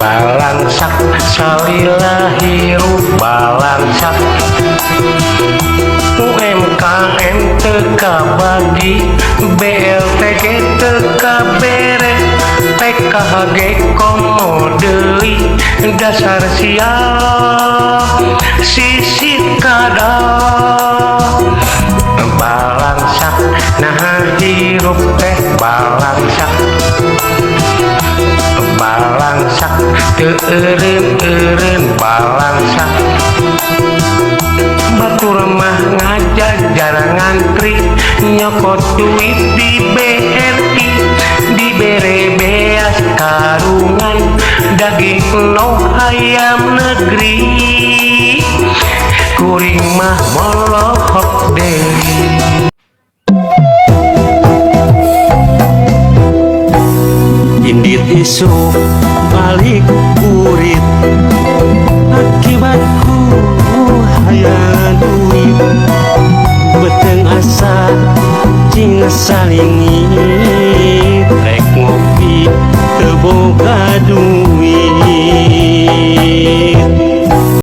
Balangsak salila hirup balangsak, UMKM teu kabagi, BLT ge teu kabere, PKH ge komo deui. Dasar sial, sisit kadal. Balangsak, nah hirup teh balangsak. Balangsak teu eureun-eureun balangsak. Batur mah ngajajar ngantri nyokot duit di BRI, dibere beas karungan, daging endog hayam negeri. Kuring mah molohok deui. Indit isuk balik burit akibat ku hayang duit, beuteung asa cing salingit, rek ngopi teu boga duit.